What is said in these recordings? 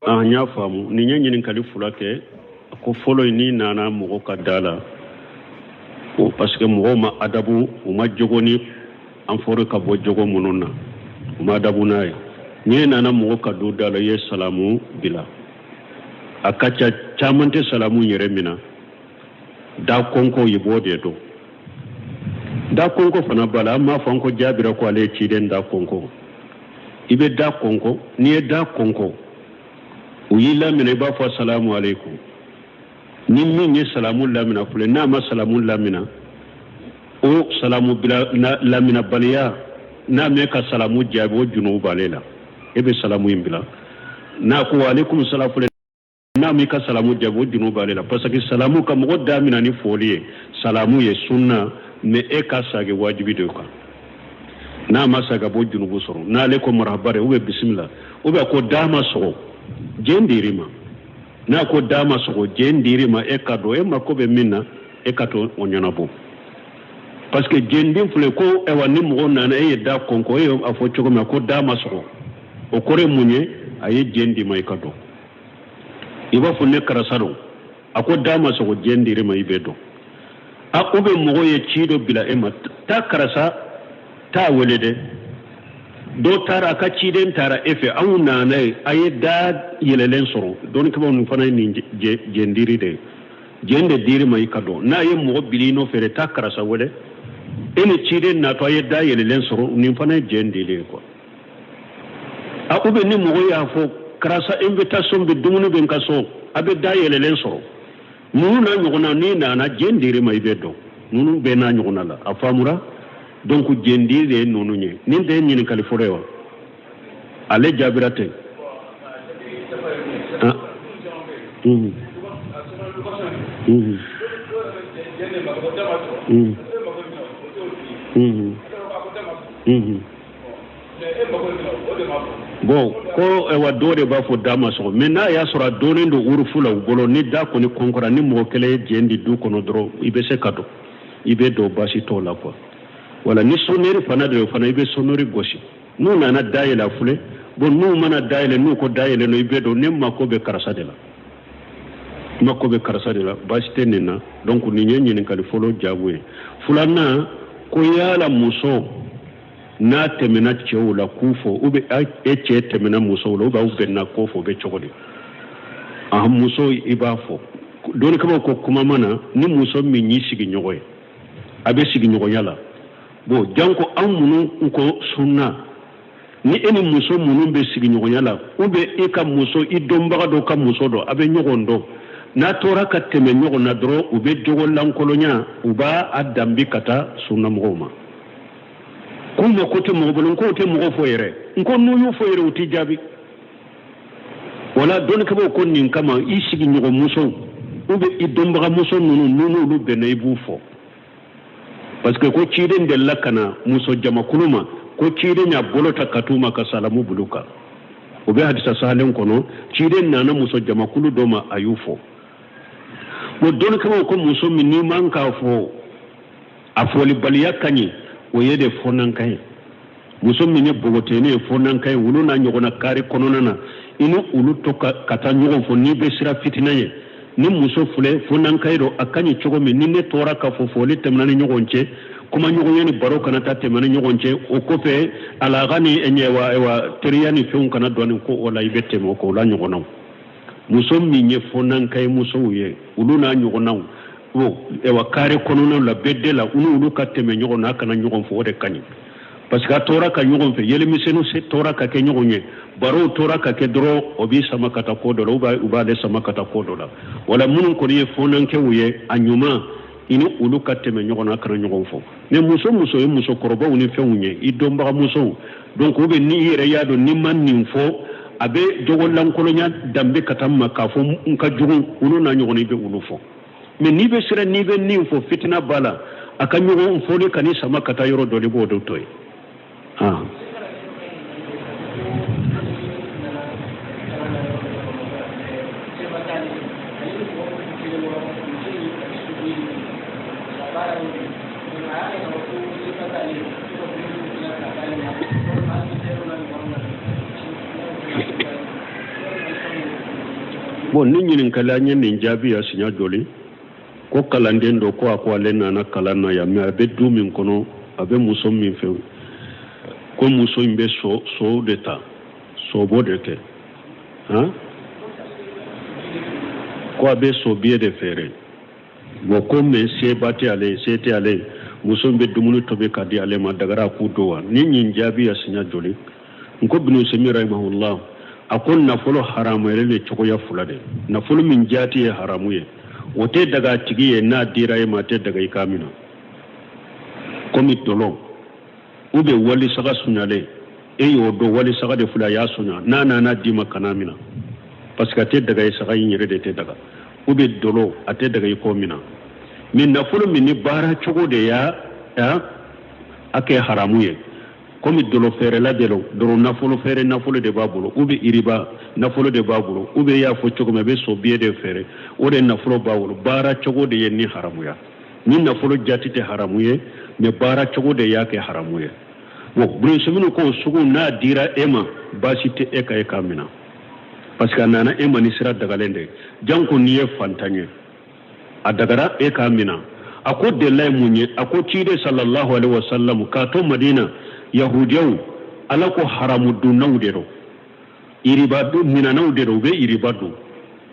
An y'a faamu. Nin ye ɲininkali fila kɛ. A ko fɔlɔ in, n'i nana mɔgɔ ka da la o, parce que mɔgɔw ma adabu, u ma jogo ni an fɔra ka bɔ jogo minnu na, u ma adabu n'a ye. N'i nana mɔgɔ ka du da la, i ye salamu bila, a ka ca caman tɛ salamu yɛrɛ mina. Da kɔnkɔ, i b'o de dɔn. Da kɔnkɔ fana b'a la. An m'a fɔ an ko Jabira ko ale ye ciden da kɔnkɔ. I bɛ da kɔnkɔ, n'i ye da kɔnkɔ, u y'i laminɛ, i b'a fɔ salamu aleykum. Ni min ye salamu lamina filɛ, n'a ma salamu lamina, o salamu bila laminabaliya, n'a mɛ ka salamu jaabi, o junubu b'ale la. E bɛ salamu in bila. N'a ko aleykum salam filɛ, n'a m'i ka salamu jaabi, o junubu b'ale la, parce que salamu ka mɔgɔ da mina ni foli ye, salamu ye sunna, mais e ka sagi wajibi de kan. N'a ma sagi, a b'o junubu sɔrɔ. N'ale ko marhaba de, ou bien bisimila, ou bien ko da ma sɔgɔ, jɛn dir'i ma. N'a ko da ma sɔgɔ, jɛn dir'i ma, e ka don, e mako bɛ min na, e ka to o ɲɛnabɔ. Parce que jɛnden filɛ ko ayiwa, ni mɔgɔ nana, e ye da kɔnkɔ, e ye a fɔ cogo min na ko da ma sɔgɔ, o kɔrɔ ye mun ye? A ye jɛn d'i ma, i ka don. I b'a fɔ ne karisa don, a ko da ma sɔgɔ, jɛn dir'i ma, i bɛ don. A ou bien mɔgɔ ye ci dɔ bila e ma, taa karisa t'a wele dɛ. Dɔ taara, a ka ciden taara e fɛ, anw nana ye, a ye da yɛlɛlen sɔrɔ. Dɔnnikɛbaaw, nin fana ye nin jɛndiri de ye, jɛn de dir'i ma, i ka don. N'a ye mɔgɔ bila i nɔfɛ dɛ, taa karisa wele, e ni ciden natɔ, a ye da yɛlɛlen sɔrɔ, nin fana ye jɛn dili ye quoi. A ou bien ni mɔgɔ y'a fɔ karisa invitation bɛ, dumuni bɛ n ka so, a bɛ da yɛlɛlen sɔrɔ, ninnu n'a ɲɔgɔnna, n'i nana, jɛn dir'i ma, i bɛ don. Ninnu bɛɛ n'a ɲɔgɔnna la, a faamura. Donc jɛndiri de ye ninnu ye. Nin tɛ ɲininkali fɔlɔ ye wa? Ale jaabira ten. Ah. Bon, ko ayiwa, dɔw de b'a fɔ da ma sɔgɔ, mais n'a y'a sɔrɔ a donnen don urufu la u bolo, ni da kɔni kɔnkɔra, ni mɔgɔ kelen ye jɛn di du kɔnɔ dɔrɔn, i bɛ se ka don, i bɛ don, baasi t'o la quoi. Wala ni sonnerie fana de fana, i bɛ sonnerie gosi, n'u nana da yɛlɛ, a filɛ. Bon, n'u mana da yɛlɛ, n'u ko da yɛlɛ, i bɛ don, ne mako bɛ karisa de la, n mako bɛ karisa de la, baasi tɛ nin na. Donc nin ye ɲininkali fɔlɔ jaabu ye. Filanan ko yala muso n'a tɛmɛna cɛw la k'u fɔ, ou bien e cɛ tɛmɛna musow la, ou bien aw bɛnna ko fɔ, o bɛ cogo di? A muso, i b'a fɔ. Dɔnnikɛbaaw ko kuma mana ni muso min y'i sigiɲɔgɔn ye, a bɛ sigiɲɔgɔnya la. Bon, janko anw minnu ko sunna, ni e ni muso minnu bɛ sigiɲɔgɔnya la, ou bien e ka muso, i dɔnbaga dɔ ka muso dɔ, a bɛ ɲɔgɔn dɔn, n'a tora ka tɛmɛ ɲɔgɔn na dɔrɔn, u bɛ jogo lankolonya, u b'a a danbi ka taa sunnamɔgɔw ma. K'u mako tɛ mɔgɔ bolo, n k'o tɛ mɔgɔ fɔ yɛrɛ, n ko n'u y'u fɔ yɛrɛ, u t'i jaabi. Wala dɔnnikɛbaaw ko nin kama, i sigiɲɔgɔn musow ou bien i dɔnbaga muso ninnu, n'u n'olu bɛnna, i b'u fɔ, parce que ko ciden delila ka na muso jamakulu ma, ko ciden y'a bolo ta ka t'u ma ka salamu bulu kan. O bɛ hadisa sahalen kɔnɔ. Ciden nana muso jamakulu dɔ ma, a y'u fɔ. Bon, dɔnnikɛbaaw ko muso min n'i man k'a fɔ, a fɔlibaliya ka ɲi, o ye de fɔnankan ye. Muso min ye bogoteni ye, fɔnankan ye, olu n'a ɲɔgɔnna kari kɔnɔna na, i ni olu to ka taa ɲɔgɔn fɔ, n'i bɛ sira fitina ye. Ni muso filɛ fɔnankan ye don, a ka ɲi cogo min, ni ne tora ka fɔ, fɔli tɛmɛna ni ɲɔgɔn cɛ, kuma ɲɔgɔnya ni baro kana taa tɛmɛ ni ɲɔgɔn cɛ, o kɔfɛ alaga ni ɛwa teriya ni fɛnw kana dɔn nin ko o la, i bɛ tɛmɛ o kan. O la ɲɔgɔnnaw, muso min ye fɔnankan ye musow ye, olu n'a ɲɔgɔnnaw o ɛwa kare kɔnɔnaw la, bɛɛ de la, u n'olu ka tɛmɛ ɲɔgɔn na, a kana ɲɔgɔn fɔ, o de ka ɲi, parce que a tora ka ɲɔgɔn fɛ, yɛlɛmisɛnninw tora ka kɛ ɲɔgɔn ye, barow tora ka kɛ dɔrɔn, o b'i sama ka taa ko dɔ la, u b'ale sama ka taa ko dɔ la. Wala minnu kɔni ye fɔnankɛw ye, a ɲuman i ni olu ka tɛmɛ ɲɔgɔn na, a kana ɲɔgɔn fɔ. Mais muso ye musokɔrɔbaw ni fɛnw ye, i dɔnbaga musow, donc u bɛ ni i yɛrɛ y'a dɔn n'i ma nin fɔ, a bɛ jogo lankolonya danbe ka taa ma k'a fɔ n ka jugu, olu n'a ɲɔgɔn, i bɛ olu fɔ. Mais n'i bɛ siran, n'i bɛ nin fɔ, fitina b'a la, a ka ɲɔgɔn fɔli ka ni sama ka taa yɔrɔ dɔ, i b'o de to yen. Ah. Bon, ni ɲininkali an ye nin jaabi ya siɲɛ joli ko kalanden dɔ ko a ko ale nana kalan na yan, mais a bɛ du min kɔnɔ, a bɛ muso min fɛ, ko muso in bɛ sow de ta, sobo de kɛ, han, ko a bɛ sobiye de feere. Bon, ko mais seba tɛ ale ye, se tɛ ale ye, muso in bɛ dumuni tobi ka di ale ma, dagara k'u don wa? Ni nin jaabi ya siɲɛ joli n ko Ibn Usaymin rahimahullah a ko nafolo haramuyalen de cogoya fila de. Nafolo min jaati ye haramu ye, o tɛ daga a tigi ye, n'a dira e ma, a tɛ daga i k'a minɛ, komi dɔlɔ ou bien wali saga suɲalen, e y'o dɔn wali saga de filɛ, a y'a suɲa, n'a nana d'i ma, kan'a minɛ, parce que a tɛ daga i saga in yɛrɛ de tɛ daga, ou bien dɔlɔ a tɛ daga i k'o minɛ. Mais nafolo min ni baara cogo de y'a a kɛ haramu ye, komi dɔlɔ feerela de don, dɔrɔn nafolo feere nafolo de b'a bolo, ou bien iriba nafolo de b'a bolo, ou bien i y'a fɔ cogo min a bɛ so biye de feere, o de nafolo b'a bolo, baara cogo de ye ni haramuya. Ni nafolo jati tɛ haramu ye, mais baara cogo de y'a kɛ haramu ye. Bon, Ibn Usaymin ko sugu n'a dira e ma, baasi tɛ e ka e k'a minɛ, parce que a nana e ma ni sira dagalen de ye, janko n'i ye fantan ye, a dagara e k'a minɛ. A ko delila ye mun ye? A ko ciden sallallahu alaihi wasallam k'a to Madina, yahudiyaw ala ko haramu dunnaw de don, iriba minanaw de don, u bɛ iriba dun,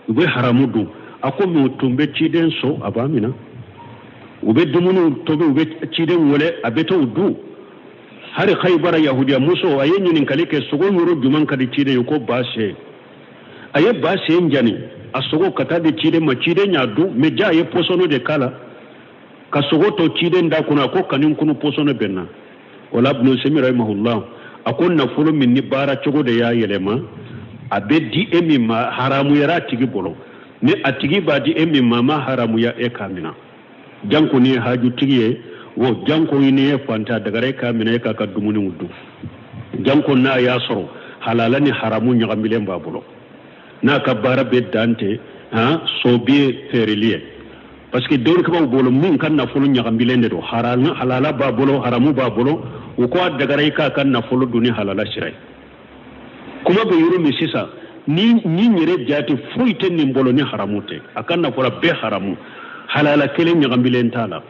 u bɛ haramu dun. A ko mais u tun bɛ ciden sɔn, a b'a minɛ, u bɛ dumuniw tobi, u bɛ ciden wele, a bɛ t'o dun. Hali Khaybara yahudiya muso a ye ɲininkali kɛ, sogo yɔrɔ jumɛn ka di ciden ye? Ko ba sen. A ye ba sen jani a sogo ka taa di ciden ma, ciden y'a dun, mais ja a ye pɔsɔnɔ de k'a la ka sogo to ciden da kɔnɔ, a ko ka nin kunu pɔsɔnɔ bɛ na. O la Ibn Usaymin rahimahullah a ko nafolo min ni baara cogo de y'a yɛlɛma, a bɛ di e min ma, haramuyara a tigi bolo, ni a tigi b'a di e min ma, a ma haramuya e k'a minɛ, janko n'i ye hajutigi ye, wo janko n'i ye fantan, dagara e k'a minɛ, e k'a ka dumuniw dun, janko n'a y'a sɔrɔ halala ni haramu ɲagamilen b'a bolo, n'a ka baara bɛ dan tɛ han sobiye feereli ye, parce que dɔnnikɛbaaw bolo min ka nafolo ɲagamilen de don, halala b'a bolo, haramu b'a bolo, u ko a dagara i k'a ka nafolo dun ni halala sira ye. Kuma bɛ yɔrɔ min sisan, ni yɛrɛ jate foyi tɛ nin bolo ni haramu tɛ, a ka nafolo bɛɛ haramu, halala kelen ɲagamilen t'a la,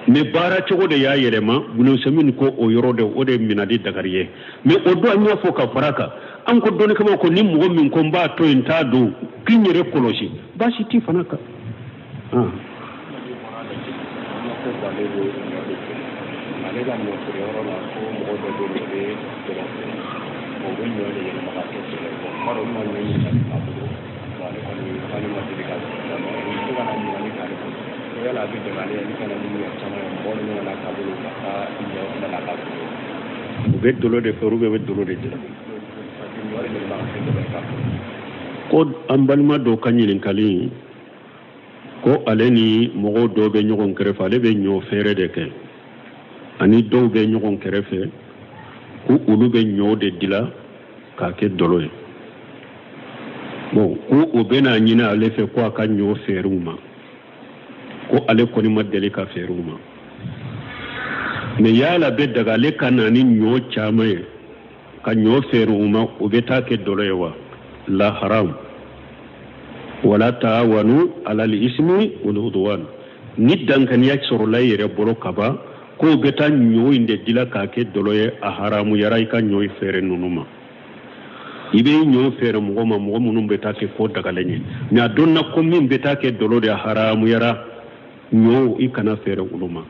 mais baara cogo de y'a yɛlɛma. Ibn Usaymin ko o yɔrɔ de, o de minali dagari ye. Mais o don an y'a fɔ ka fara kan, an ko dɔnnikɛbaaw ko ni mɔgɔ min ko n b'a to yen, n t'a dun, k'i yɛrɛ kɔlɔsi, baasi t'i fana kan. Ale ka ɲɔ feere yɔrɔ la, ko mɔgɔ dɔ bɛ yen, o bɛ dɔlɔ feere, o bɛ ɲɔ de yɛlɛma ka kɛ dɔlɔ ye. Bon, kuma dɔ ma ɲɔ ɲini a bolo, bon, ale kɔni k'ale ma deli ka u bɛ to ka na ɲininkali k'ale bolo, ko yala a bɛ dɛmɛ ale ye ni ka na ni ɲɔ caman ye, mɔgɔw ni ɲɔgɔn na taabolo ka taa ɲɔ fana na ka feere. U bɛ dɔlɔ de feere ou bien u bɛ dɔlɔ de dilan? Ɲɔ de yɛlɛma ka kɛ dɔlɔ ye k'a feere. Ko an balima dɔw ka ɲininkali, ko ale ni mɔgɔw dɔw bɛ ɲɔgɔn kɛrɛfɛ, ale bɛ ɲɔ feere de kɛ, ani dɔw bɛ ɲɔgɔn kɛrɛfɛ, ko olu bɛ ɲɔ de dilan k'a kɛ dɔlɔ ye. Bon, ko o bɛna ɲini ale fɛ ko a ka ɲɔ feere u ma, ko ale kɔni ma deli ka feere u ma, mais yala bɛ daga ale ka na ni ɲɔ caman ye ka ɲɔ feere u ma, o bɛ taa kɛ dɔlɔ ye wa? La haram. Wala taawanu alal ismi wal udwan. Ni dankaniya sɔrɔla i yɛrɛ bolo kaban k'o bɛ taa ɲɔ in de dila k'a kɛ dɔlɔ ye, a haramuyara i ka ɲɔ in feere ninnu ma. I bɛ ɲɔ feere mɔgɔ ma, mɔgɔ minnu bɛ taa kɛ ko dagalen ye, mais a dɔnna ko min bɛ taa kɛ dɔlɔ de, a haramuyara ɲɔ i kana feere olu ma.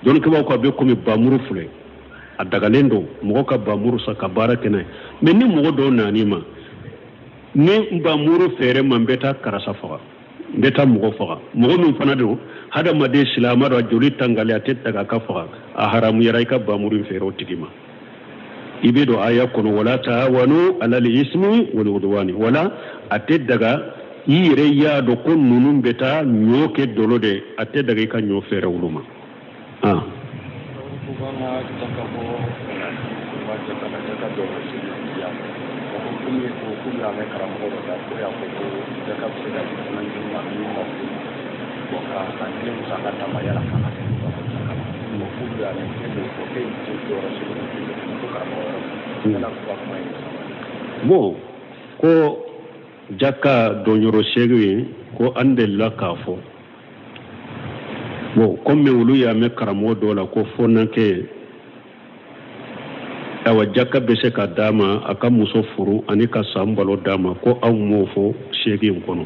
Dɔnnikɛbaaw ko a bɛ komi bamuru filɛ, a dagalen don mɔgɔ ka bamuru san ka baara kɛ n'a ye, mais ni mɔgɔ dɔw nan'i ma, ni bamuru feere ma, n bɛ taa karisa faga, n bɛ taa mɔgɔ faga, mɔgɔ min fana don hadamaden silamɛ don, a joli tangalen a tɛ daga ka faga, a haramuyara i ka bamuru in feere o tigi ma. I bɛ don aya kɔnɔ, wala taawanu alal ismi wal udwani, wala a tɛ daga i yɛrɛ y'a dɔn ko ninnu bɛ taa ɲɔ kɛ dɔlɔ de, a tɛ daga i ka ɲɔ feere olu ma. Bon, ko Jaka donyɔrɔ seegin ye ko an delila k'a fɔ. Bon, komi olu y'a mɛn karamɔgɔ dɔw la ko fɔnankɛ, awa jaka bɛ se ka d'a ma a ka muso furu ani ka san balo d'a ma, ko aw m'o fɔ seegin kɔnɔ.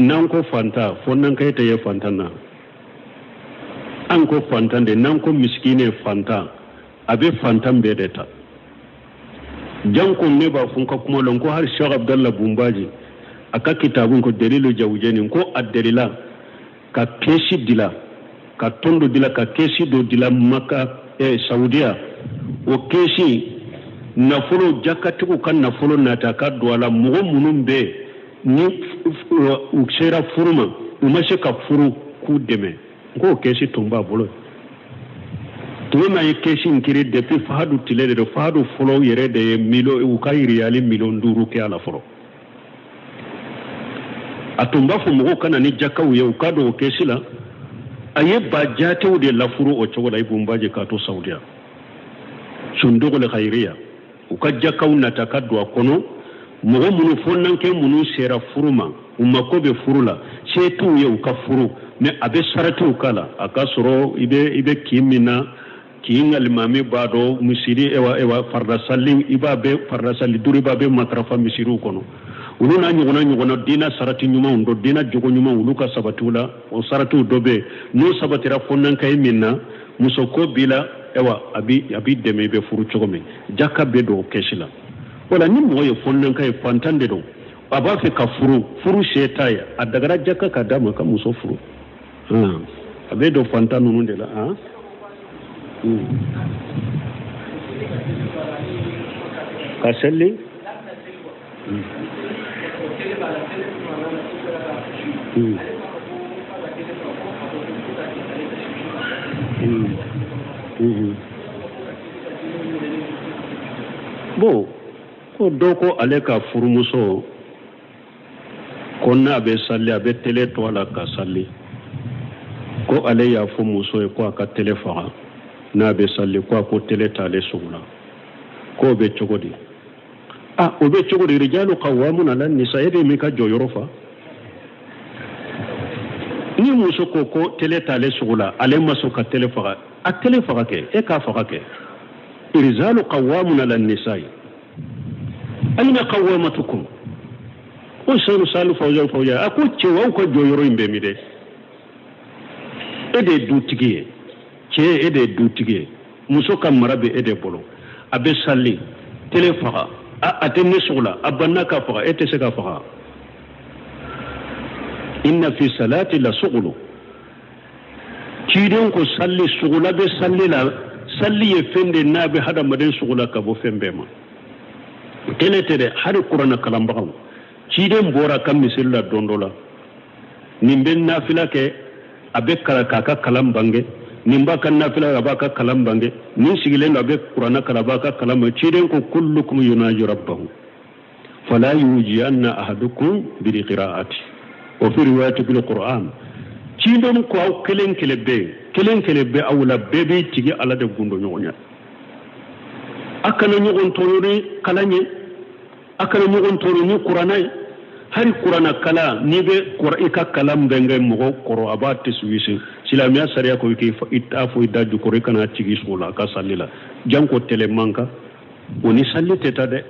N'an ko fantan, fɔnankɛ tɛ ye fantan na. An ko fantan de, n'an ko misikine fantan, a bɛ fantan bɛɛ de ta. Janko ne b'a fɔ n ka kuma la ko hali Sheikh Abdallah Bumbaji a ka kitabu ko dalilu jawujeni, ko a delila ka kɛsi dila, ka tɔn dɔ dila, ka kɛsi dɔ dila Maka, Saudiya. O kɛsi nafolo, jakatigiw ka nafolo nata ka don a la, mɔgɔ minnu bɛ ni u sera furu ma, u ma se ka furu, k'u dɛmɛ. N k'o kɛsi tun b'a bolo tuma min a ye kɛsi in kiri, depuis Fahadu tile de don. Fahadu fɔlɔ yɛrɛ de ye miliyɔn, u ka riyali 5 miliyɔn kɛ a la fɔlɔ. A tun b'a fɔ mɔgɔw ka na ni jakaw ye, u ka don o kɛsi la. A ye ba jatew de lafuru o cogo la, Ibun Baji k'a to Saudiya, sundugul khayriya, u ka jakaw nata ka don a kɔnɔ. Mɔgɔ minnu fɔnankɛ minnu sera furu ma, u mako bɛ furu la, se t'u ye u ka furu, mais a bɛ saratiw k'a la. A ka sɔrɔ i bɛ kin min na, kin alimami b'a dɔn misiri, ewa ewa farida sali, i b'a bɛ farida sali duuru, i b'a bɛ matarafa misiriw kɔnɔ. Olu n'a ɲɔgɔnna ɲɔgɔnna, diinɛ sarati ɲumanw dɔ, diinɛ jogo ɲumanw, olu ka sabatiw la. O saratiw dɔ bɛ yen, n'o sabatira fɔnankɛ min na, muso ko b'i la, ewa a b'i dɛmɛ i bɛ furu cogo min, jaka bɛ don o kɛsi la. Wala ni mɔgɔ ye fɔnankɛ ye, fantan de don, a b'a fɛ ka furu, furu se t'a ye, a dagara jaka ka d'a ma ka muso furu. A bɛ don fantan ninnu de la. Ka seli. Bon, ko dɔ ko ale ka furumuso ko n'a bɛ sali, a bɛ télé to a la ka sali. Ko ale y'a fɔ muso ye ko a ka télé faga n'a bɛ sali, ko a ko télé t'ale sugu la. K'o bɛ cogo di? Ah, o bɛ cogo di? Rijalu qawwamuna ala nisa. E de m'i ka jɔyɔrɔ fa. Ni muso ko ko télé t'ale sugu la, ale ma sɔn ka télé faga, a télé faga kɛ, e k'a faga kɛ. Rijalu qawwamuna ala nisa, ayna qawwamatukum? O sanu salu fawja fawja. A ko cɛw, aw ka jɔyɔrɔ in bɛ min dɛ? E de ye dutigi ye, cɛ, e de ye dutigi ye, muso ka mara bɛ e de bolo. A bɛ sali, télé faga. A tɛ ne sugu la, a banna k'a faga, e tɛ se k'a faga. Inna fi salati la sugulu. Ciden ko salli sugula bɛ salli la. Salli ye fɛn de n'a bɛ hadamaden sugula ka bɔ fɛn bɛɛ ma. Télé tɛ dɛ, hali kuranɛ kalanbagaw. Ciden bɔra ka misiri la don dɔ la, nin bɛ nafila kɛ, a bɛ kala k'a ka kalan bange, nin b'a ka nafila, a b'a ka kalan bange, nin sigilen don, a bɛ kuranɛ kalan, a b'a ka kalan bange. Ciden ko kullukum yunaji rabbahu fala yujiyanna ahadukum bil qira'ati wa fi riwayati bil qur'an. Ciden ko aw kelen kelen bɛ yen, kelen kelen bɛ aw la, bɛɛ b'i tigi Ala de gundo ɲɔgɔn ye. A kana ɲɔgɔn tɔɔrɔ ni kalan ye, a kana ɲɔgɔn tɔɔrɔ ni kuranɛ ye. Hali kuranɛ kalan, n'i bɛ i ka kalan bɛnkɛ mɔgɔ kɔrɔ, a b'a tɛsuwisi. Silamɛya sariya ko i k'i t'a fɔ i da jukɔrɔ, i kana cigi sugu la a ka sali la. Janko télé man kan, o ni sali tɛ taa dɛ.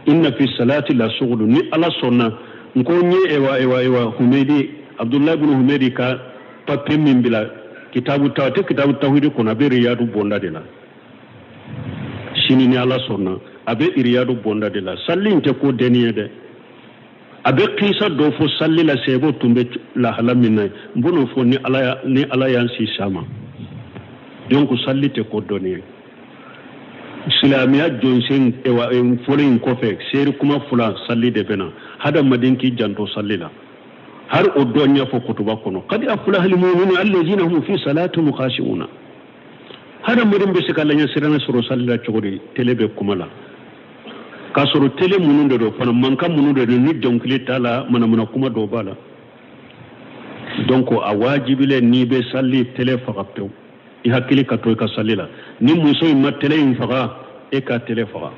Inna fi salati la sugulu. Ni Ala sɔnna, n ko n ye ewa ewa ewa Humedi, Abdulayi bin Humedi ka papier min bila kitabu ta, a tɛ kitabu tawhidi kɔnɔ, a bɛ Riyadu bonda de la sini. Ni Ala sɔnna, a bɛ Riyadu bonda de la. Sali in tɛ ko denni ye dɛ. A bɛ kisa dɔ fɔ sali la, sɛbɛw tun bɛ lahala min na, n b'o fɔ ni Ala y'an si sama. Donc sali tɛ ko dɔnni ye. Silamɛya jɔnsen ewa fɔlɔ in kɔfɛ, seeri kuma fila, sali de bɛ na. Hadamaden k'i janto sali la. Har o dɔ ɲɛfɔ kutuba kɔnɔ: qad aflaha almu'minuna allazina hum fi salatihim khashi'una. Hadamaden bɛ se ka laɲɛsirana sɔrɔ sali la cogo di? Télé bɛ kuma la, k'a sɔrɔ télé minnu de don fana, mankan minnu de don, ni dɔnkili t'a la, manamana kuma dɔw b'a la. Donc a wajibilen, n'i bɛ sali, télé faga pewu, i hakili ka to i ka sali la. Ni muso in ma télé in faga, e ka télé faga.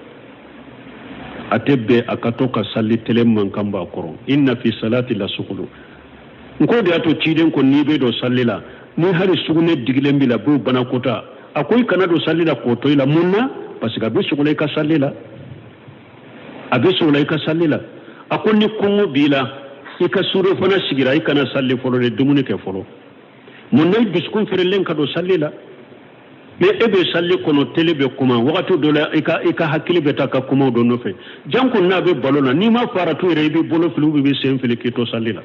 A tɛ bɛn a ka to ka sali tele mankan b'a kɔrɔ. Inna fi salati la sugulu. N ko de y'a to ciden ko n'i bɛ don sali la, ni hali sugunɛ digilen b'i la, b'o banakɔta, a ko i kana don sali la k'o to i la. Mun na? Parce que a bɛ sugula i ka sali la, a bɛ sugula i ka sali la. A ko ni kɔngɔ b'i la, i ka surɔfana sigira, i kana sali fɔlɔ dɛ, dumuni kɛ fɔlɔ. Mun na? I dusukun fɛrɛlen ka don sali la. Mais e bɛ sali kɔnɔ, tele bɛ kuma, wagati dɔ la i ka hakili bɛ taa ka kumaw dɔ nɔfɛ. Janko n'a bɛ balo la, n'i ma faratu yɛrɛ, i b'i bolo fili ou i b'i sen fili k'i to sali la,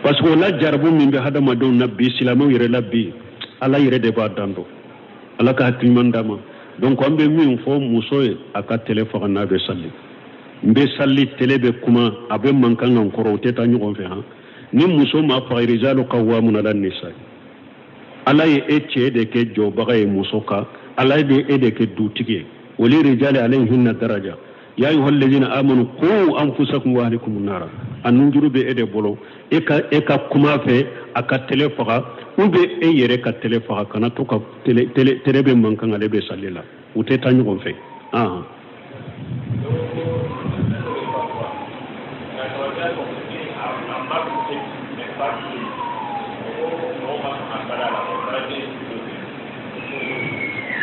parce que o la jarabu min bɛ hadamadenw na bi, silamɛw yɛrɛ la bi, Ala yɛrɛ de b'a dan dɔn. Ala ka hakili ɲuman d'a ma. Donc an bɛ min fɔ muso ye, a ka tele faga n'a bɛ sali. N bɛ sali, tele bɛ kuma, a bɛ mankan kan kɔrɔ, o tɛ taa ɲɔgɔn fɛ han. Ni muso ma faga, rijalu qawwamuna ala nisa. Ala ye e cɛ de kɛ jɔbaga ye muso kan, Ala ye e de kɛ dutigi ye. Wali rijali alayhinna daraja. Ya ayuha alladhina amanu qu anfusakum wa ahlikum nara. A nunjuru bɛ e de bolo. E ka kuma fɛ, a ka tele faga, ou bien e yɛrɛ ka tele faga. Kana to ka tele bɛ mankan, ale bɛ sali la, u tɛ taa ɲɔgɔn fɛ ah.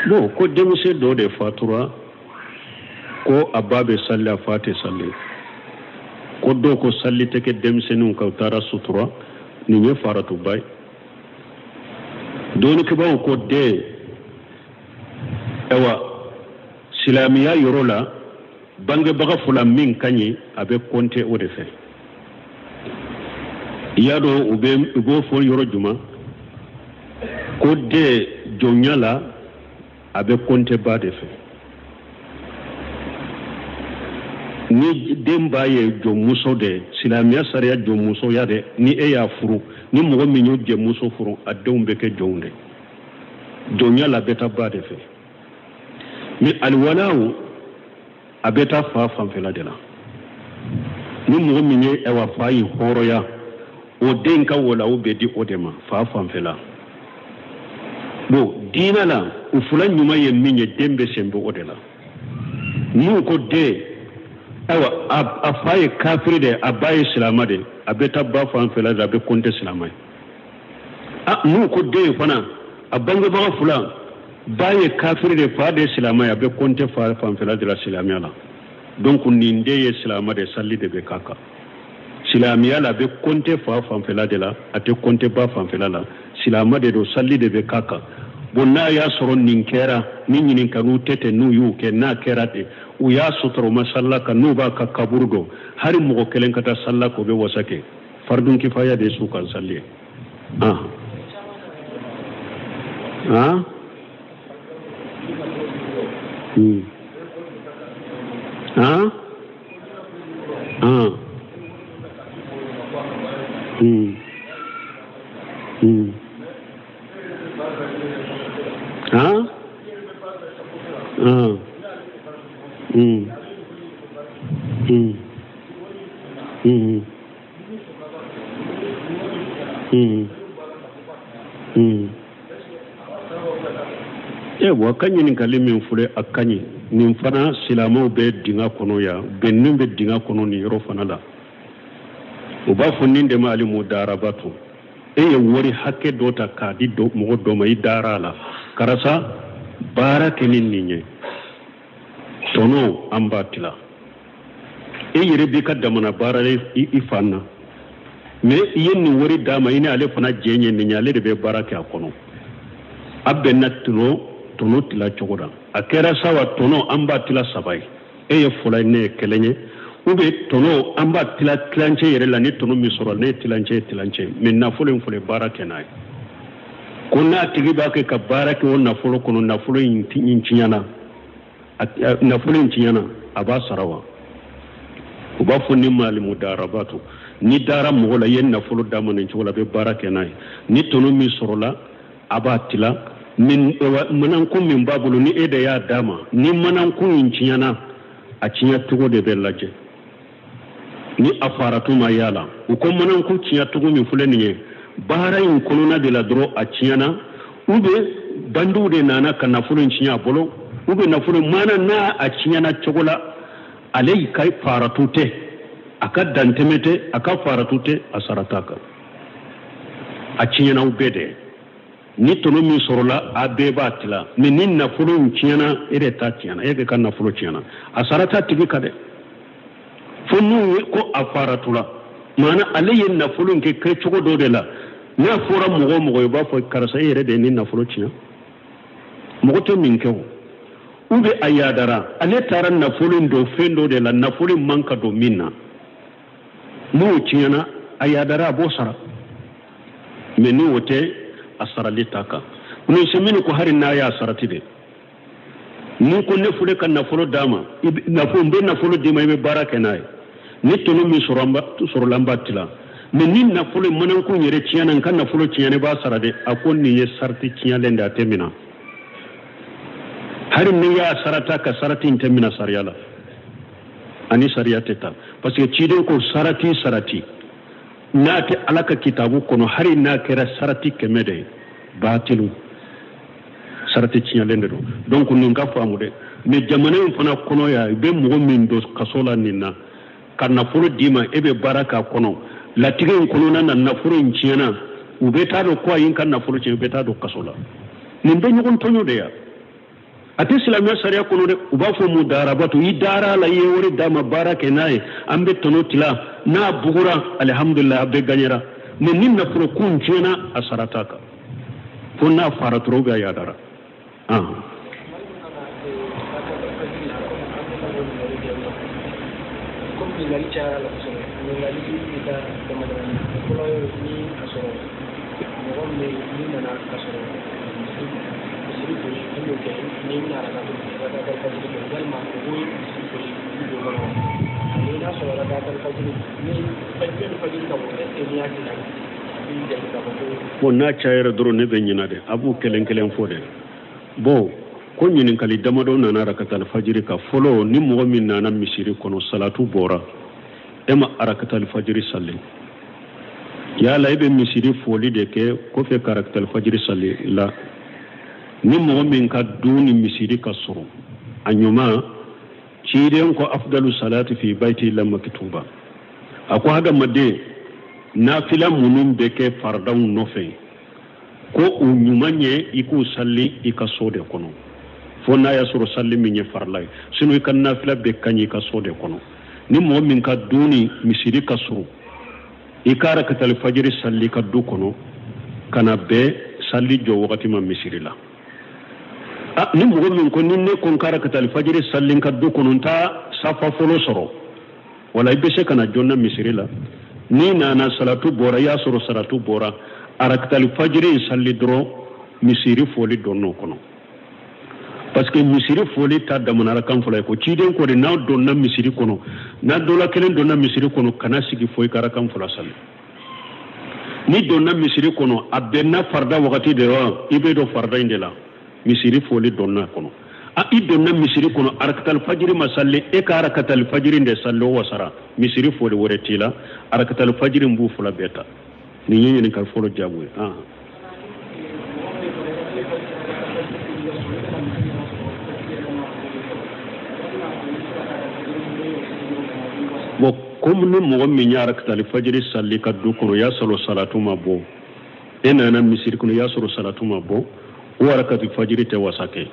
Bon, ko denmisɛn dɔ de fatura, ko a ba bɛ sali, a fa tɛ sali. Ko dɔw ko sali tɛ kɛ denmisɛnninw kan, u taara sutura. Nin ye faratuba ye. Dɔnnikɛbaaw ko den, ayiwa, silamɛya yɔrɔ la, bangebaga fila min ka ɲi, a bɛ kɔnte o de fɛ. I y'a dɔn, u b'o fɔ yɔrɔ jumɛn? Ko den jɔnya la, a bɛ kɔnte ba de fɛ. Ni den ba ye jɔnmuso de, silamɛya sariya jɔnmusoya de, ni e y'a furu, ni mɔgɔ min y'o jɛmuso furu, a denw bɛ kɛ jɔnw de. Jɔnya la, a bɛ taa ba de fɛ. Mais aliwalaw, a bɛ taa fa fanfɛla de la. Ni mɔgɔ min ye, ayiwa, fa ye hɔrɔnya, o den ka walaw bɛ di o de ma fa fanfɛla. Bon, diinɛ la, u fila ɲuman ye min ye, den bɛ sen bɔ o de la. N'u ko den, ayiwa, a fa ye kafiri de, a ba ye silama de, a bɛ taa ba fanfɛla de, a bɛ kɔnte silama ye. A n'u ko den fana, a bangebaga fila, ba ye kafiri de, fa de ye silama ye, a bɛ kɔnte fa fanfɛla de la silamɛya la. Donc nin den ye silama de, sali de bɛ k'a kan silamɛya la. A bɛ kɔnte fa fanfɛla de la, a tɛ kɔnte ba fanfɛla la. Silama de don, sali de bɛ k'a kan. Bon, n'a y'a sɔrɔ nin kɛra, ni ɲininkaliw tɛ ten, n'u y'u kɛ, n'a kɛra ten, u y'a sɔrɔ u ma salila kan, n'u b'a ka kaburu dɔn, hali mɔgɔ kelen ka taa salila k'o bɛ wasa kɛ. Fardun kifaya de ye su kan sali ye. Ah ah Ah ah Ah ah E wa ka ɲininkali min filɛ, a ka ɲi. Nin fana, silamɛw bɛ dingɛ kɔnɔ yan, bɛnnen bɛ dingɛ kɔnɔ nin yɔrɔ fana la. U b'a fɔ nin de ma alimudarabatu. E ye wari hakɛ dɔ ta k'a di mɔgɔ dɔ ma, i dara a la, karisa, baara kɛ ni nin ye, tɔnɔ an b'a tila. E yɛrɛ b'i ka damana baara i fan na, mais i ye nin wari d'a ma, i ni ale fana jɛ ye nin ye, ale de bɛ baara kɛ a kɔnɔ. A bɛnna tɔnɔ tila cogo la. A kɛra sa wa, tɔnɔ an b'a tila saba ye, e ye fɔlɔ ye, ne ye kelen ye, ou bien tɔnɔ an b'a tila tilancɛ yɛrɛ la, ni tɔnɔ min sɔrɔ, ne ye tilancɛ ye, tilancɛ. Mais nafolo in fɔlɔ, baara kɛ n'a ye, ko n'a tigi b'a kɛ ka baara kɛ o nafolo kɔnɔ, nafolo in tiɲɛna, nafolo in tiɲɛna, a b'a sara wa? U b'a fɔ ni ma alimudarabatu. Ni dara mɔgɔ la, i ye nafolo d'a ma nin cogo la, a bɛ baara kɛ n'a ye, ni tɔnɔ min sɔrɔla, a b'a tila. Manankun min b'a bolo, ni e de y'a d'a ma, ni manankun in tiɲɛna, a tiɲɛ cogo de bɛ lajɛ. Ni a faratu ma y'a la, u ko manankun tiɲɛ cogo min filɛ nin ye, baara in kɔnɔna de la dɔrɔn a tiɲɛna, ou bien bandiw de nana ka nafolo in tiɲɛ a bolo, ou bien nafolo mana n'a a tiɲɛna cogo la. Ale ka faratu tɛ, a ka dantɛmɛ tɛ, a ka faratu tɛ, a sara t'a kan. A tiɲɛna aw bɛɛ de. Ni tɔnɔ min sɔrɔla, a bɛɛ b'a tila. Mais ni nafolo in tiɲɛna, e de ta tiɲɛna, e de ka nafolo tiɲɛna, a sara t'a tigi kan dɛ. Fo n'u ye ko a faratula, maana ale ye nafolo in kɛ kɛcogo dɔ de la. N'a fɔra mɔgɔ o mɔgɔ ye, u b'a fɔ karisa, e yɛrɛ de ye ni nafolo tiɲɛ, mɔgɔ tɛ min kɛ o. Ou bien a yadara, ale taara nafolo in don fɛn dɔ de la, nafolo in man ka don min na, n'o tiɲɛna, a yadara, a b'o sara. Mais ni o tɛ, a sarali t'a kan. Ibnu ko hari n'a y'a sarati de, ni ko ne fule ka nafolo d'a ma, nafolo n bɛ nafolo d'i ma, i bɛ baara kɛ n'a ye, ni tɔnɔ min sɔrɔla n b'a tila. Mais ni nafolo manankun yɛrɛ tiɲɛna, n ka nafolo tiɲɛna, i b'a sara dɛ. A ko nin ye sarati tiɲɛlen de, a tɛ minɛ. Hari ni y'a sarata ka sarati in tɛ minɛ sariya la, ani sariya tɛ taa, parce que ciden ko sarati sarati n'a tɛ Ala ka kitabu kɔnɔ, hari n'a kɛra sarati 100 de ye, baatilu, sarati tiɲɛlen de don. Donc nin ka faamu dɛ. Mais jamana in fana kɔnɔ yan, i bɛ mɔgɔ min don kaso la nin na, ka nafolo d'i ma, e bɛ baara k'a kɔnɔ, latigɛ in kɔnɔna na nafolo in tiɲɛna, u bɛ taa dɔn ko a ye n ka nafolo tiɲɛ, u bɛ taa don kaso la. Nin bɛ ɲɔgɔn tɔɲɔ de yan. A tɛ silamɛya sariya kɔnɔ dɛ. U b'a fɔ mudarabatu, i dara a la, i ye wari d'a ma, baara kɛ n'a ye, an bɛ tɔnɔ tila, n'a bugura, alihamudulila, a bɛɛ gagnera. Mais ni nafolo kun tiɲɛna, a sara t'a kan, fo n'a fara dɔrɔn, ou bien a yadara. Ɲininkali cayara la kosɛbɛ. Ɲininkali bɛ taa dama damani. Fɔlɔ ye ni a sɔrɔ mɔgɔ min bɛ n'i nana ka sɔrɔ misiri foli i b'o kɛ, n'i bɛna arakatul fajiri kɛ, walima o b'o misiri foli i b'o kɔnɔ, ani n'a sɔrɔ arakatul fajiri ni fajiri ka bɔ, est ce que n'i y'a kɛ a b'i jate k'a fɔ ko. Bon, n'a cayara dɔrɔn ne bɛ ɲina dɛ, a b'u kelen kelen fɔ dɛ. Bon, ko ɲininkali damadɔ nana arakatal fajiri kan. Fɔlɔ, ni mɔgɔ min nana misiri kɔnɔ, salatu bɔra, e ma arakatal fajiri sali, yala i bɛ misiri foli de kɛ kɔfɛ ka arakatal fajiri sali la? Ni mɔgɔ min ka du ni misiri ka sɔrɔ, a ɲuman, ciden ko afdalu salati fi baiti la maktuba, a ko hadamaden nafila minnu bɛ kɛ faridaw nɔfɛ, ko u ɲuman ye i k'u sali i ka so de kɔnɔ, fo n'a y'a sɔrɔ sali min ye farila ye, sinon i ka nafila bɛɛ ka ɲi i ka so de kɔnɔ. Ni mɔgɔ min ka du ni misiri ka surun, i ka arakatali fajiri sali i ka du kɔnɔ, ka na bɛn sali jɔ wagati ma misiri la. Ni mɔgɔ min ko ni ne ko n ka arakatali fajiri sali n ka du kɔnɔ, n t'a safa fɔlɔ sɔrɔ, wala i bɛ se ka na joona misiri la. N'i nana salatu bɔra, i y'a sɔrɔ salatu bɔra, arakatali fajiri in sali dɔrɔn, misiri foli donn'o kɔnɔ. Parce que misiri foli ta damana arakan fɔlɔ ye. Ko ciden ko de, n'aw donna misiri kɔnɔ, n'a dɔ la kelen donna misiri kɔnɔ, kana sigi fo i ka arakan fɔlɔ sali. Ni donna misiri kɔnɔ, a bɛnna farida wagati de la, i bɛ don farida in de la, misiri foli donna kɔnɔ. I donna misiri kɔnɔ, arakatal fajiri ma sali, e ka arakatal fajiri de sali, o wasara, misiri foli wɛrɛ t'i la, arakatal fajiri in b'u fila bɛɛ ta. Nin ye ɲininkali fɔlɔ jaabi ye. Bon, comme ni mɔgɔ min ye arakatali fajiri sali ka du kɔnɔ, i y'a sɔrɔ salatu ma bɔ, e nana misiri kɔnɔ, i y'a sɔrɔ salatu ma bɔ, o arakatali fajiri tɛ wasa kɛ,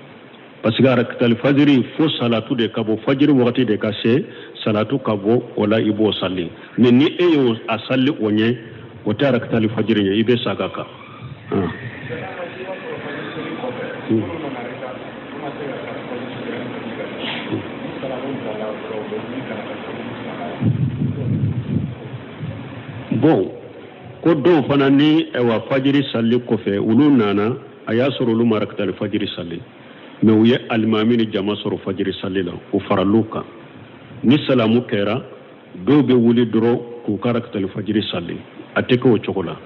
parce que arakatali fajiri fo salatu de ka bɔ, fajiri wagati de ka se, salatu ka bɔ, o la i b'o sali. Mais ni e y'o a sali o ɲɛ, o tɛ arakatali fajiri ɲɛ, i bɛ saga kan. Bon, ko dɔw fana ni ayiwa fajiri sali kɔfɛ, olu nana, a y'a sɔrɔ olu ma arakatali fajiri sali, mais u ye alimami ni jama sɔrɔ fajiri sali la, u faral'u kan. Ni salamu kɛra, dɔw bɛ wuli dɔrɔn k'u ka arakatali fajiri sali. A tɛ kɛ o cogo la.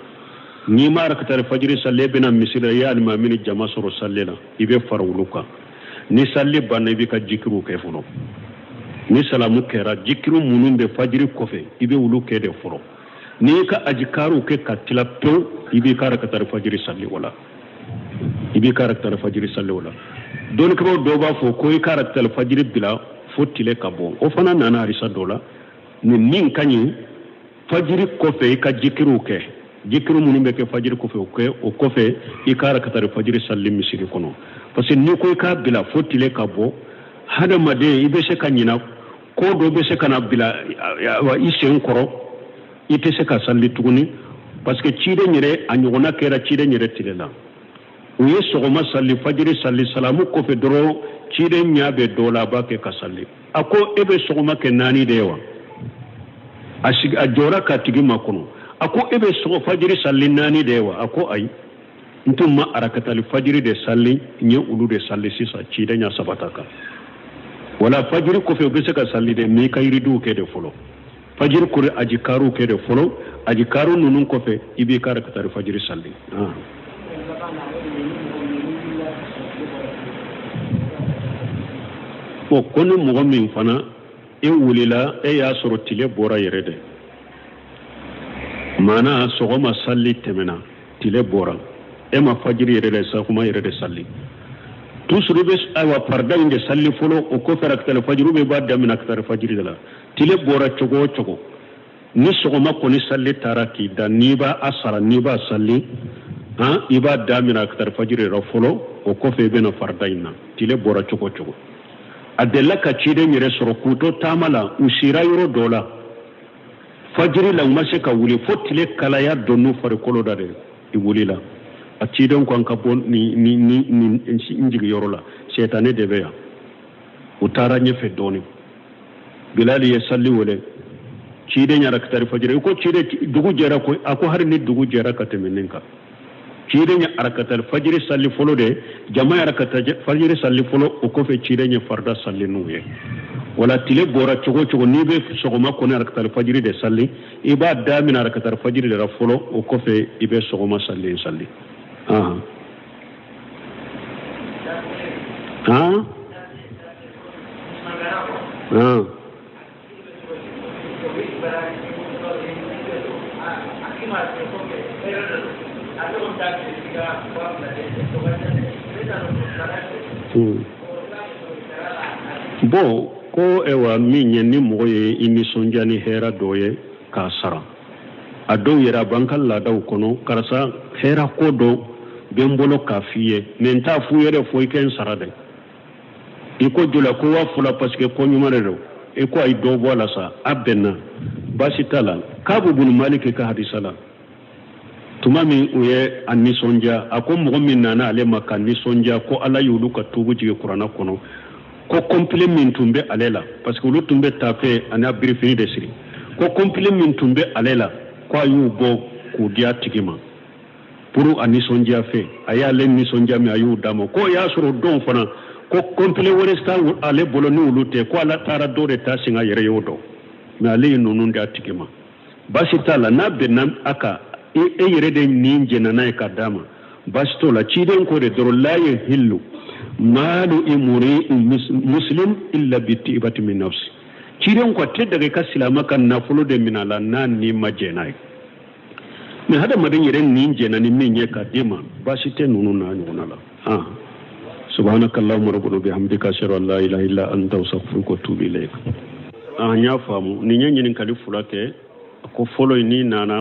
N'i ma arakatali fajiri sali, e bɛna misiri la, i ye alimami ni jama sɔrɔ sali la, i bɛ fara olu kan. Ni sali banna, i b'i ka jikiriw kɛ fɔlɔ. Ni salamu kɛra, jikiriw minnu bɛ fajiri kɔfɛ, i bɛ olu kɛ de fɔlɔ. N'i ka ajikariw kɛ ka tila pewu, i b'i ka arakatali fajiri sali o la. I b'i ka arakatali fajiri sali o la. Dɔnnikɛbaaw dɔw b'a fɔ ko i ka arakatali fajiri bila fo tile ka bɔ. O fana nana hadisa dɔ la, ni min ka ɲi, fajiri kɔfɛ i ka jikiriw kɛ, jikiri minnu bɛ kɛ fajiri kɔfɛ, o kɛ. O kɔfɛ i ka arakatari fajiri salli misiri kɔnɔ, parce que n'i ko i k'a bila fo tile ka bɔ, hadamaden i bɛ se ka ɲina, ko dɔ bɛ se ka na bila i sen kɔrɔ, i tɛ se ka salli tuguni. Parce que ciden yɛrɛ, a ɲɔgɔnna kɛra ciden yɛrɛ tile la. U ye sɔgɔma salli, fajiri salli, salamu kɔfɛ dɔrɔn ciden ɲɛ bɛ dɔ la, a b'a kɛ ka salli. A ko e bɛ sɔgɔma kɛ naani de ye wa? A sigi, a jɔra k'a tigi makɔnɔ. A ko e bɛ sɔgɔ fajiri salli naani de ye wa? A ko ayi, n tun ma arakatali fajiri de salli, n ye olu de salli sisan. Ciden y'a sabata kan. Wala fajiri kɔfɛ u bɛ se ka salli de, mais i ka yiridiw kɛ de fɔlɔ, fajiri kɔrɔ ajikaruw kɛ de fɔlɔ. Ajikaru ninnu kɔfɛ i b'i ka arakatali fajiri salli. Bon, ko ni mɔgɔ min fana e wulila, e y'a sɔrɔ tile bɔra yɛrɛ de, maana sɔgɔma salli tɛmɛna, tile bɔra, e ma fajiri yɛrɛ de sakuma yɛrɛ de salli, toujours i bɛ ayiwa farida in de salli fɔlɔ, o kɔfɛ arakatali fajiri bɛ b'a daminɛ arakatali fajiri de la. Tile bɔra cogo o cogo, ni sɔgɔma kɔni salli taara k'i da, n'i b'a a sara, n'i b'a salli, han, i b'a daminɛ arakatali fajiri yɛrɛ fɔlɔ, o kɔfɛ i bɛna farida in na. Tile bɔra cogo o cogo. A delila ka ciden yɛrɛ sɔrɔ k'u to taama la, u sira yɔrɔ dɔ la fajiri la, u ma se ka wuli fo tile kalaya donn'u farikolo da de, i wulila. A ciden ko an ka bɔ ni ni ni ni n jigiyɔrɔ la, sɛtanɛ de bɛ yan. U taara ɲɛfɛ dɔɔnin, bilali ye salli wele, ciden ye arakatari fajiri. I ko ciden, dugu jɛra ko? A ko hali ni dugu jɛra ka tɛmɛ nin kan. Ciden ye arakatari fajiri salli fɔlɔ de, jama ye arakatari fajiri salli fɔlɔ, o kɔfɛ ciden ye farida salli n'u ye. Wala tile bɔra cogo o cogo, n'i bɛ sɔgɔma kɔni arakatari fajiri de salli, i b'a daminɛ arakatari fajiri de la fɔlɔ, o kɔfɛ i bɛ sɔgɔma salli salli. Han han han. Bon, ko ewa min ye ni mɔgɔ ye i nisɔndiya ni hɛra dɔ ye k'a sara, a dɔw yɛrɛ a b'an ka laadaw kɔnɔ, karisa hɛra ko dɔ bɛ n bolo k'a f'i ye, mais n t'a f'u ye dɛ, fo i kɛ n sara dɛ. I ko joli? Ko 2000, parce que ko ɲuman de don. I ko a ye dɔ bɔ a la sa, a bɛnna, baasi t'a la. Kabu bunu Maliki ka hadisa la, tuma min u ye a nisɔndiya, a ko mɔgɔ min nana ale ma ka nisɔndiya ko Ala y'olu ka tuubu jigin kuranna kɔnɔ, ko complet min tun bɛ ale la, parce que olu tun bɛ tafe ani a birifini de siri, ko complet min tun bɛ ale la, ko a y'u bɔ k'u di a tigi ma pour a nisɔndiya fɛ. A y'ale nisɔndiya min, a y'u d'a ma. Ko y'a sɔrɔ don fana ko complet wɛrɛ t'a ale bolo ni olu tɛ, ko ala taara dɔ de ta sin a yɛrɛ y'o dɔn, mais ale ye ninnu di a tigi ma. Baasi t'a la, n'a bɛnna a kan, e yɛrɛ de nin jɛnna n'a ye k'a d'a ma, baasi t'o la. Ciden ko de dɔrɔn la yahillu maalu imuri muslim illa bi tibati min nafsi. Ciden ko a tɛ daga i ka silama ka nafolo de minɛ a la n'a ni ma jɛn n'a ye. Mais hadamaden yɛrɛ nin jɛnna ni min ye k'a d'i ma, baasi tɛ ninnu n'a ɲɔgɔnna la. Ah, subhanaka allahumma rabbana bihamdika, ashhadu an la ilaha illa anta, astaghfiruka wa atubu ilayk. Ah, n y'a faamu. Nin ye ɲininkali fila kɛ. A ko fɔlɔ in n'i nana